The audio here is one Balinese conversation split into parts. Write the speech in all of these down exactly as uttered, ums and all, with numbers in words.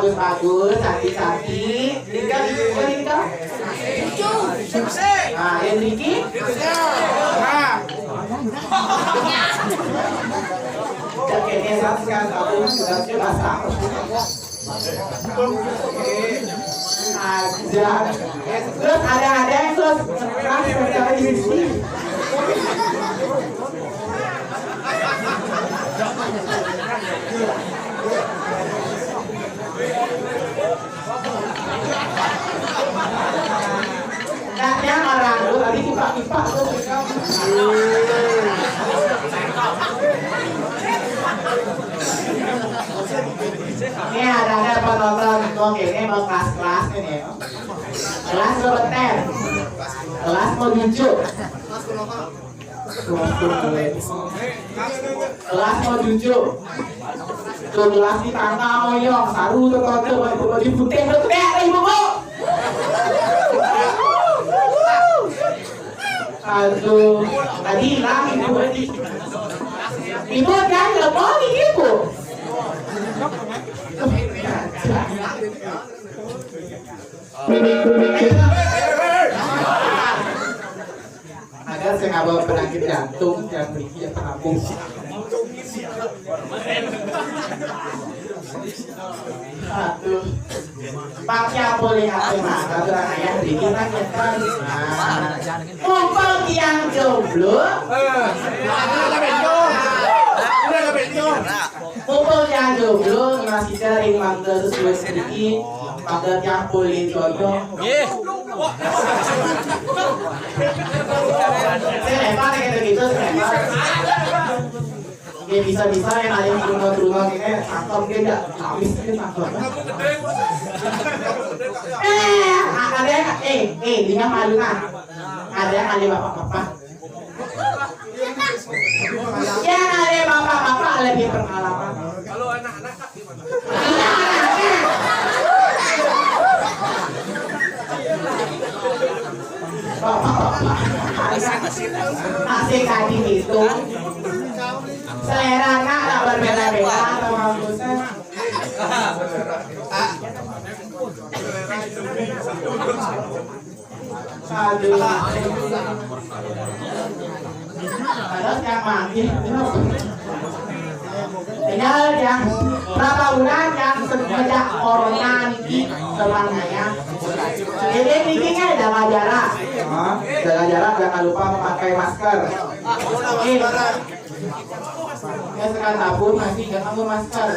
Bagus, bagus, cantik, cantik. Tinggal di sini, tinggal. Nah, yang tinggi. Nah. Oke, ini saya sekarang tahu sudah sudah sama. Aja. Terus ada ada yang terus keras sekali di sini. Nah, yang orang tuh tadi kipak-kipak tuh. Ini ada ada penonton, oke, ini mau kelas-kelas ini ya. Kelas berapa? Kelas mau tujuh. Kelas mau tujuh. Tuh kelas di tangga mau yang saru tuh tuh tuh baju baju putih tuh kayak ibu bu. Aduh, tadi hilang ibu bu. Ibu kan telepon ibu. Ada saya ngabawa penyakit jantung yang berikutnya penabung. Aduh. Pakai apa lihat mah? Kata ayah dikit aja kan. Nah. Mumpung tiang jomblo. Mumpung tiang jomblo masih sering manggil sesuai sedikit. Manggil tiang boleh jodoh. Nggih. Saya lempar kayak gitu, saya lempar. Oke, bisa-bisa yang ada yang terima-terima kayak cakep dia nggak habis dia cakep. Eh, ada eh eh dia malu nah. Ada ada bapak-bapak. Ya ada bapak-bapak lebih pengalaman. Kalau anak-anak Masih tadi itu selera anak tak berbeda-beda atau bagusnya. Aduh. Padahal tiap mandi. Tinggal yang berapa bulan yang sejak corona niki semuanya. Jadi niki kan jaga jarak. Hah? Jaga jarak, jangan lupa memakai masker. Oke. Ya sekarang tabur masih jangan lupa masker.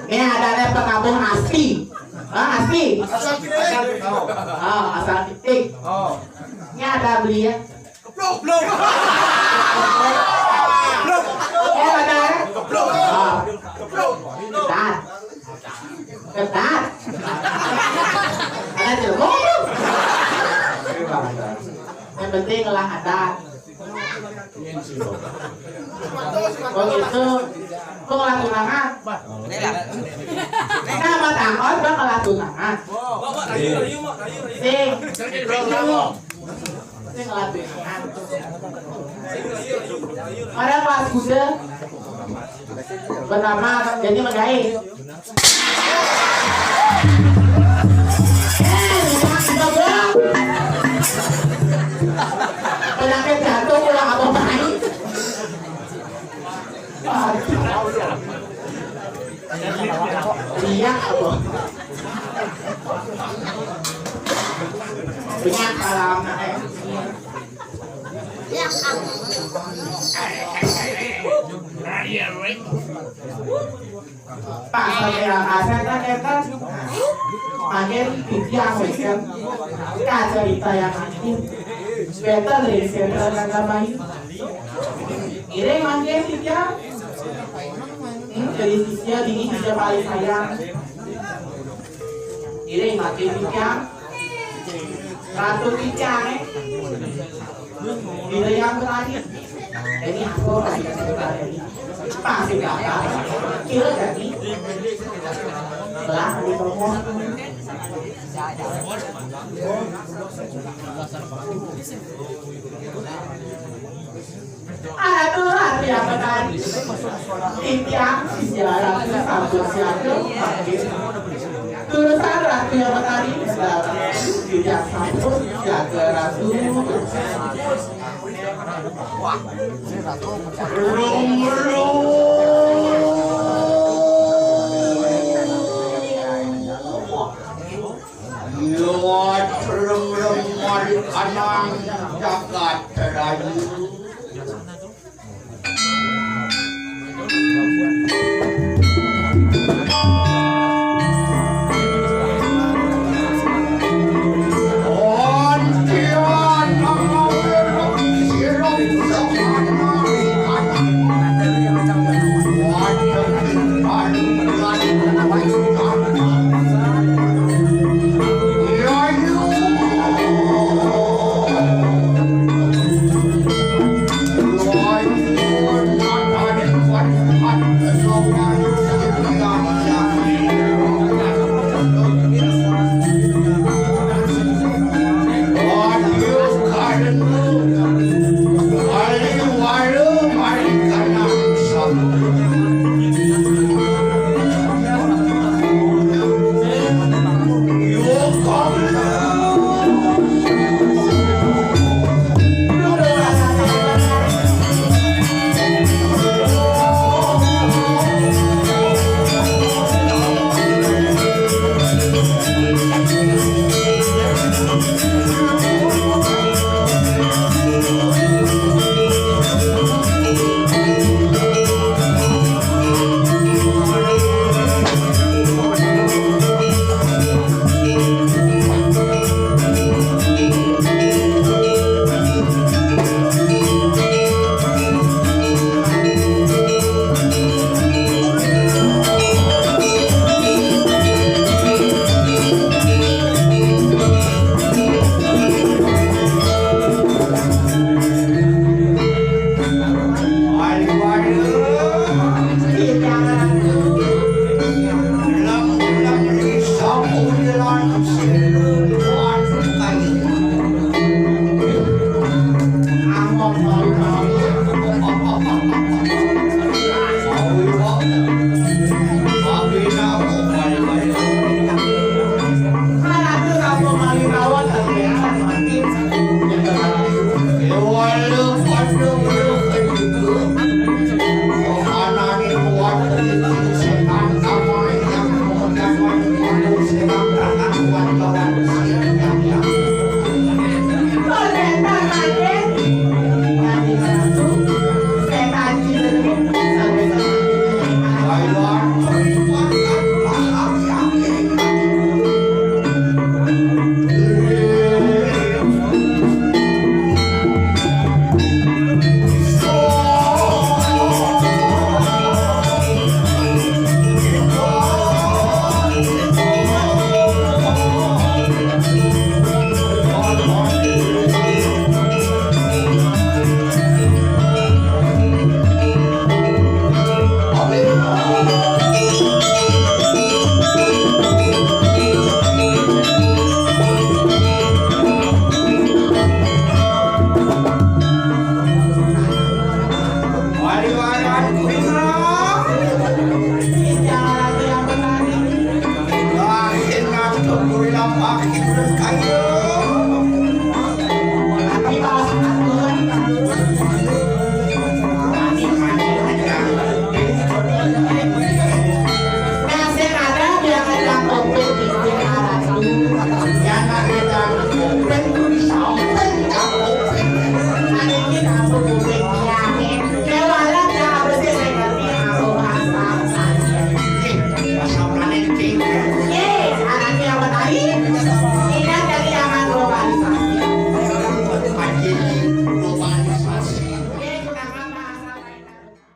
Ini ada ada penabung asli. Ah, asli. Asal titik. Ah, asal titik. Oh. Ini ada beli ya. Keplok, keplok. Keplok. Ini ada ya. Keplok. Ah. Keplok. Ketat. Ketat. Ada jelmo. Yang penting lah ada. Oh gitu. Kok lah tunangan? Nama takut bang lah tunangan. Sing. Sing lah tunangan. Ada pas kuda. Pertama, jadi megai. Penyakit jantung ulah apa main? Iya apa? Banyak alam. Pas saya aset kan kan makin tiang kan. Kaca cerita yang makin better dari saya kan main. Ini makin tiang. Hmm, jadi sisia dini sisia paling sayang. Ini makin tiang. Ratu tiang eh. Ini yang terakhir. Ini aku lagi sebentar ini. Pasti gagal. Kira jadi. Atur Ratu Yang Petari, titiang sisia Ratu sampun siaga mangkin. Turusan Ratu Yang Petari, titiang sampun siaga Ratu. Rum, rum. Yo, rum, rum, mari kanang jagat rayu.